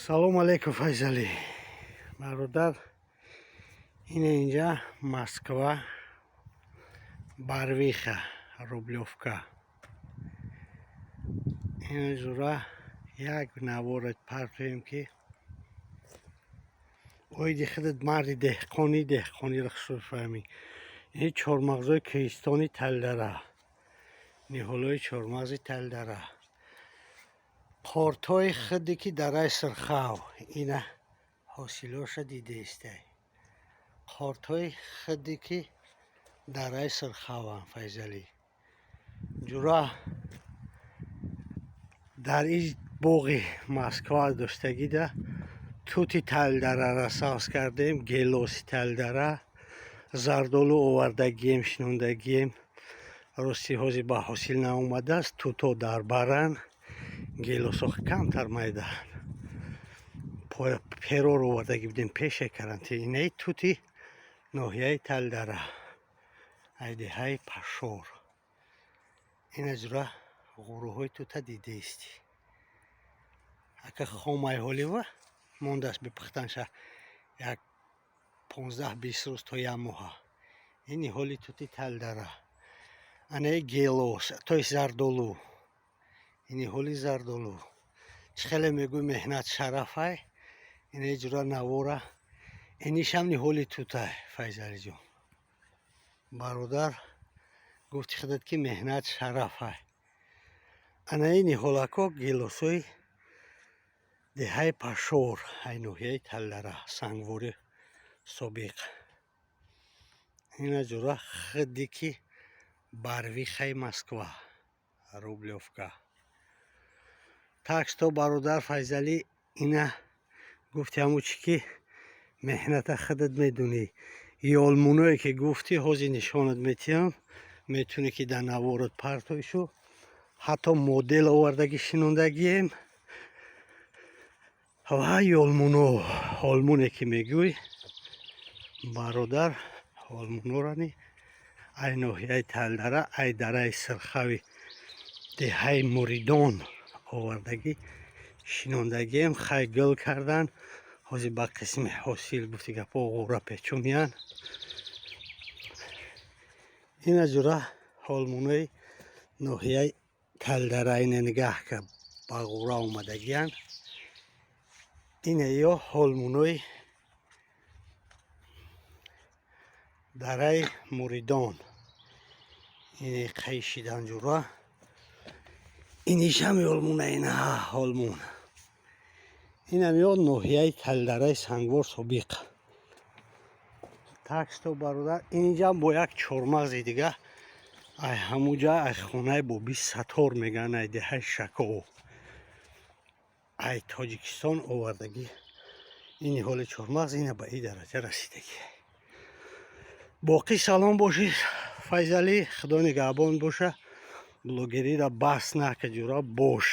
Салому алейкум, Файзалӣ бародар. Ина инҷа Москва, Барвиха, Рублёвка. Ина зура як наворат партоем, ки оиди худат, марди деҳқонӣ, деҳқониро хусус фаҳмӣ. Ини чормағзои кӯҳистони Талдара, ниҳолҳои чормағзи Талдара, қортҳои худе ки дараи Сирхав, ина ҳосилоша дидаистай. Қортҳои худе ки дараи Сирхаванд, Файзалӣ ҷура, дар ин боғи Москва доштагида тути Талдарара сабз кардем, гелоси Талдара, зардолу овардагием, шинондагием. Рости, ҳозир ба ҳосил наомадааст, туто дар баранд, гелосо камтар майдаанд. Пероро овардагӣ будем пеше карантин. Инаи тути ноҳияи Талдара, ай деҳаи Пашор. Ина ҷура, ғуруҳои тута дидаистӣ. Ака, хомай ҳолива мондааст бипухтанша як 15-20 рӯз то як моҳа. Ин ниҳоли тути Талдара, анаи гелос, то есть зардолу. Ин ниҳоли зардолу. Чӣ хеле мегӯй, меҳнат шарафай. Инаи ҷура, навора, инишам ниҳоли тутай. Файзалиҷон бародар, гуфти худат ки меҳнат шарафай. Анаи ниҳолако гелосои деҳаи Пашор, ай ноҳияи Талдара, Сангвори собиқ. Ина ҷура, худе ки Барвихаи Москва, Рублёвка. Так что, бародар Файзалӣ, ина гуфти ҳамун чӣ ки меҳната худат медонӣ. Ёлмуное ки гуфтӣ, ҳозир нишонат метиҳам, метавонӣ ки дар наворот партоишу. Ҳатто модел овардагӣ шинондагием ва ёлмуно, олмуне ки мегӯй, бародар, олмунорани ай ноҳияи Талдара, ай дараи Сирхави, деҳаи Муридон овардагӣ шинондагием. Хай, гул кардан, ҳозир ба қисми ҳосил, гуфти гапҳо, ғӯра печониянд. Ина ҷура, олмунои ноҳияи Талдара, ина нигаҳ ка, ба ғӯра омадагиянд. Ина ё олмунои дараи Муридон, ини қайшидан ҷура. Инишам олмуна, ина олмун. Инам ё ноҳияи Талдараи, Сангвор собиқ. Так что, бародар, инҷам бо як чормағзи дига, ай ҳамуҷа, ай хонаи Боби Сатор мегӯянд, ай деҳаи Шако, ай Тоҷикистон овардагӣ. Ин ниҳоли чормағз ина ба ин дараҷа расидагӣ. Боқӣ салом бошед, Файзалӣ, Худо нигаҳбон боша. Блогериро бас нака, ҷура, бош.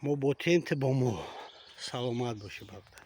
Мо бо тем, ту бо мо. Саломат бошӣ, бародар.